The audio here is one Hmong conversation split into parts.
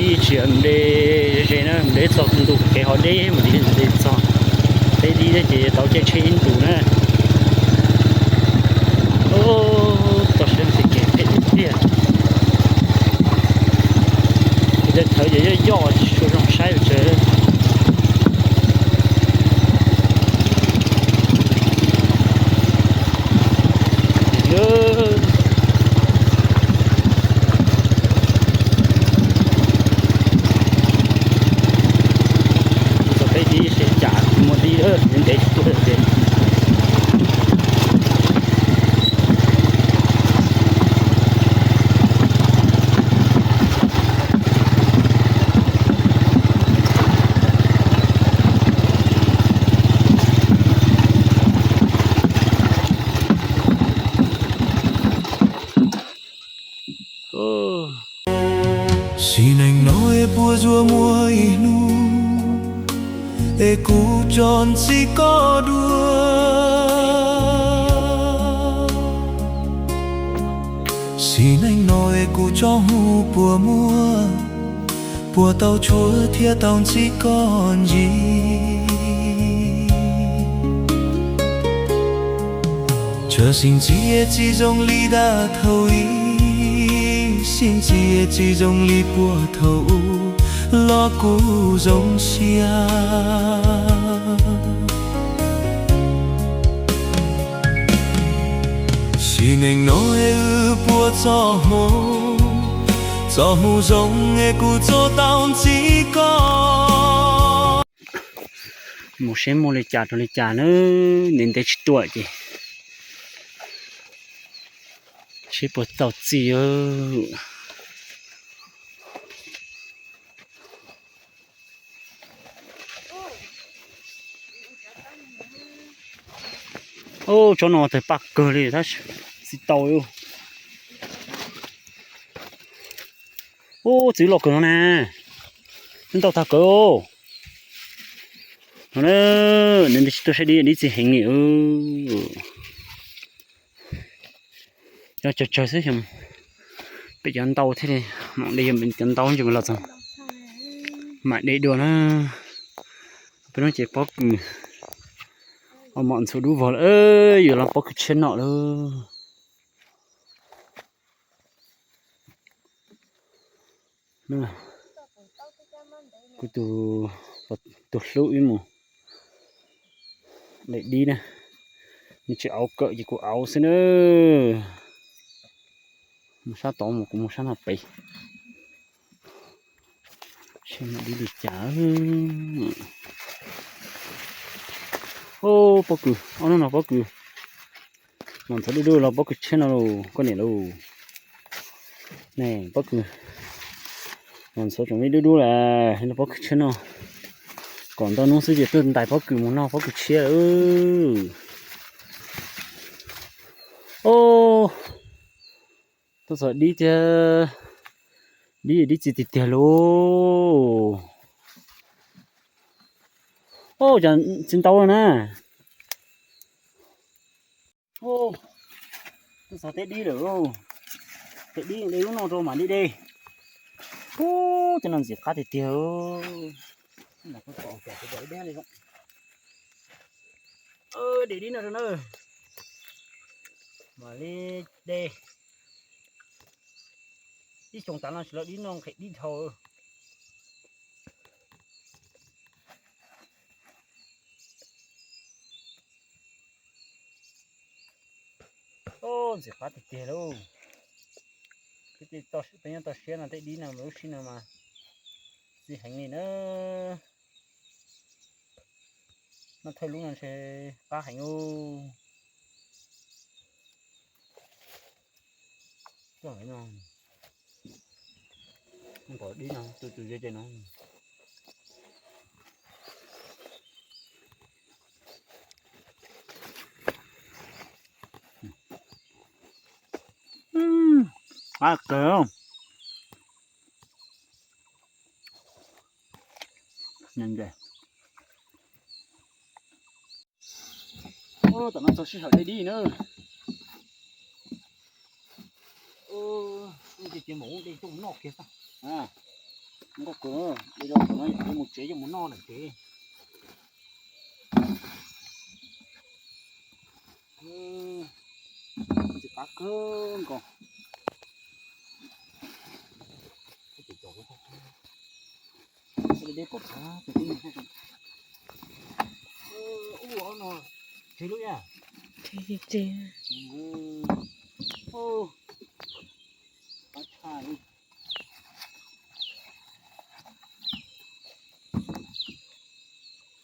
Ib tsis nce ze na, nce txog ntu kev ho deb mus li, nce txog peb dib thiab ces tau caij tsheb ib ntus na. Toj siab ces kev phem tiag. Ces tej thawv ces yoj yoj tsis tshua zoo saib tsev. Txog peb dib seb cas muaj dib ntev tsis tuaj thiab. Sim neej no es puas yuav muaj ib hnub es kuv tso ntxiv koj dua? Sim neej no es kuv tso hu puas muaj, puas tau tshuav thiab tau ntxiv koj ncig? Tsam sim ntxiv tsis zoo li tag thaum ub, sim ntxiv tsis zoo li puag thaum ub los kuv zoo siab. Sim neej no es wb puas txoj hmoo, txoj hmoo zoo es kuv txo tau ntxiv koj? Mus seb muaj li cas rau li cas na, ntev ntev tsis tuaj ces seb puas tau txij. Ub, tsob no tawg paj kawg li, tab sis txi tau li. Ub, txiv loj kawg no na, ntau tag kawg. No, nws tsis tuaj saib dib, dib txi heev li. Cov tsawg tsawg xwb, peb cov ntau thiaj li mam de, yog cov ntau ntsis los txog mam de dua na. Peb no ces pob kws, ua mom ntxhuav dub vog lawm, yuav los pob kws tshiab noj lawm. Kuv tus, tus hlub wb mus de dib na, nws tsis auv kawm ces kuv auv xwb na. Mus sab tod mus, kuv mus sab no pem. Seb muaj dib li cas. Ub, pob kws, ob hnub no pob kws, mom ntxhuav dub dub los pob kws tshiab no lauj koj niam lauj. Ne pob kws, mom ntxhuav tseem li dub dub lawm los pob kws tshiab no. Kom ntau hnub xwb ces tuaj ntais pob kws mus noj pob kws tshiab lawm. Ub, tuaj txog dib thiab, dib dib txi tiag tiag lauj. Ub, cas txi ntau na. Ub, tuaj txog tej dib lawm lauj. Tej dib de lub no rau mam li de. Ub, cov no ntxim qab tiag tiag. De dib no rau na, mam li de. Ib xyoo tas no tsis los dib no nqhis dib dhau. Ub, ntxim qab tiag tiag lauj. Peb nyob toj siab no tej dib no lub sij no mas txi heev li na. Noj thawj lub no ntshe qab heev ub. Tuaj no, npom dib no, tus tus ze ces no. Qab kawg. Tam no txog sij hawm de dib na. Ces mus de coj noj kiag xwb. Nkauj kawg, de rau tom no yuav mus tsev coj mus noj lawm ces. Ntxim qab kawg nkaus. Deb pom qab tus tib neeg. Ua no tsev lub yaj. Qab tshaj li.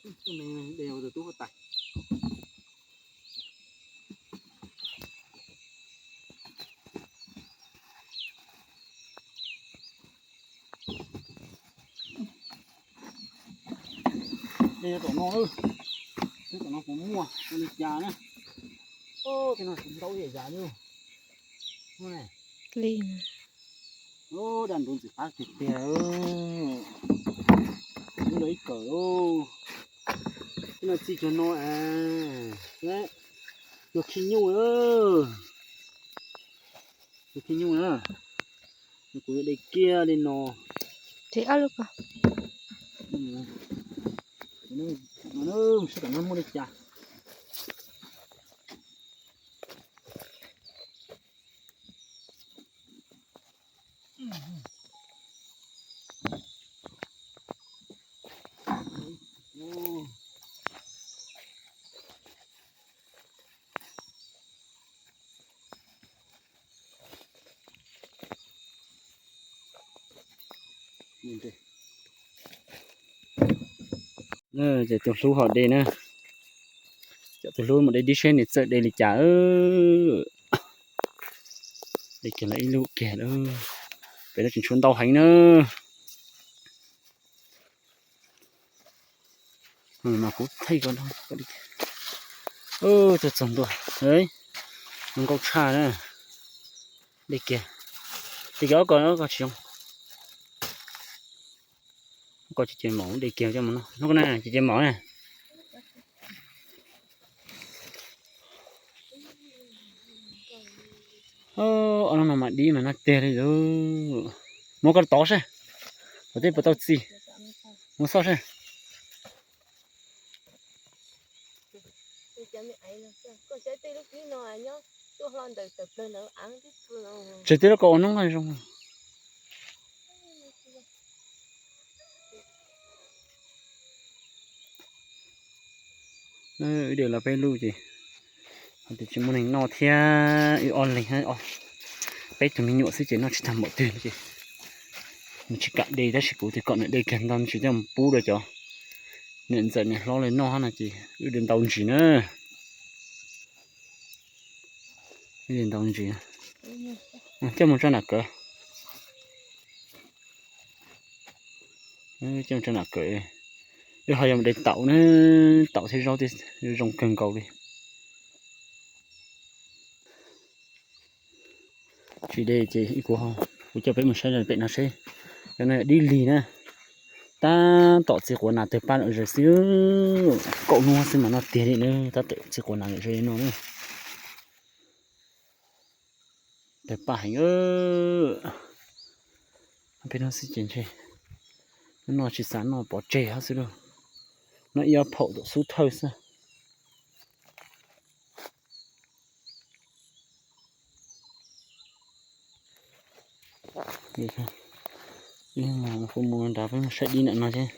Tus me de tus tub huab tais. De tom no, tom no puas muaj ua li cas na. Tej no tsis ntau ib yam li. Li, daj ntuv ntxim qab tiag tiag. Lub lawv ib kawm, tej no txij cog no, cog khib nyuj, cog khib nyuj na. Kuv yuav de kiag li no. Ces ob lub ko. Saib tom no muaj li cas. Ces tus hlub ho de na. Cov tus hlub mus de dib seb nws txawj de li cas. De kiag lawm ib lub kiag. Pem no tseem tshuav ntau heev na. Mas kuv thaij ko, tuaj txog ntua. Zoo nkauj tshaj na. De kiag. De kiag ob ko, ob ko tsis zoo. Ob ko ces ces maum, de kiag coj mus noj. Noj ko na, ces ces maum na. Ob no mas dib mas noj tiag li lauj. Muab koj tov seb, tom tej puas tau txi. Muab xauj seb. Tseg tib lub ko ua noob no zoo. Wb de los peb lub ces hais tias tsis muaj neeg noj thiab, wb ob leeg, peb tug me nyuam xwb ces noj tsis tag npaum twg no ces nws tsis kam de, tab sis kuv tias kom nws de kiag ntau ntsis coj mus pub rau cov niam ntxawm niam hlob lawv noj hab no ces wb de ntau ntsis na. Wb de ntau ntsis, coj mus tso nram kawm. Coj mus tso nram kawm, wb ho yuav mus de taum na, taum thiab zaub thiab zoo kawg nkaus li. Tsis de ces kuv, kuv coj peb mus saib pem no seb, cov no yog dib lig na. Tab tom txiv quav nas tawg paj lom zem xwb, kaum hnub xwb mas noj tiag li na, tab tom txiv quav nas lom zem li no na. Tawg paj heev. Peb hnub xwb ces ntshe noj tsis xav noj pov tseg hab xwb lauj. Noj ib ob phaum tom xub thawj xwb. Kuv mus nrad peb mus saib dib ntawm no thiab.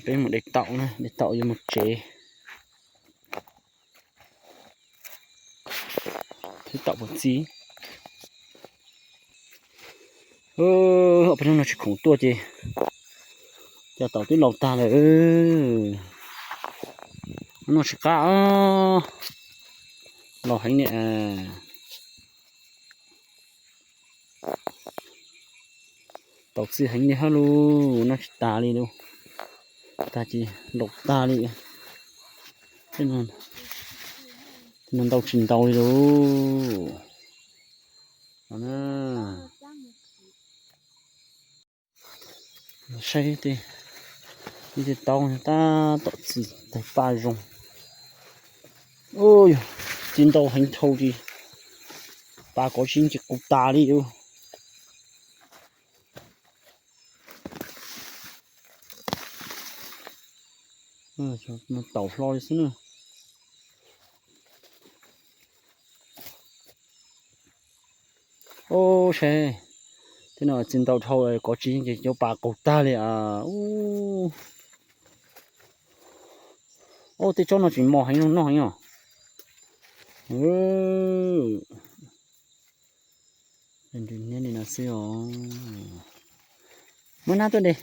Peb mus de taum na, de taum yuav mus tsev. Seb taum puas txi. Ob peb hnub no tsis khoom tuaj ces cov taum twb laus tag lawm. Noj tsis qab, laus heev li. Taum txi heev li hab lauj, noj tsis tas li lauj. Tag ces laus tag li. Tej no ntau tsis ntau li lauj. Saib tej taub tab tom txi tawg paj zoo. Ua yog txi ntau heev dhau ces pas kov tsis yeej ces qus tas li lauj. Taum hlo li xwb na. Ub, saib, tej no txiv ntau dhau, kov tsis yeej ces cov pas qaug tag li as. Ub, tej tsob no tseem mos heev no noj heev os. Niab li no xwb os. Muab nab tuaj de.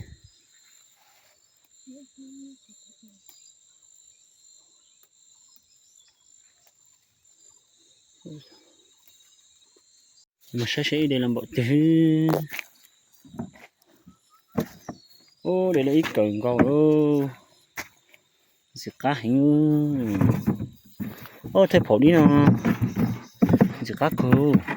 Mus saib seb ib de los npaum twg. Ub, de lawm ib kawm nkaus lawm. Ntxim qab heev. Ub, thawj phaum dib no ntxim qab kawg.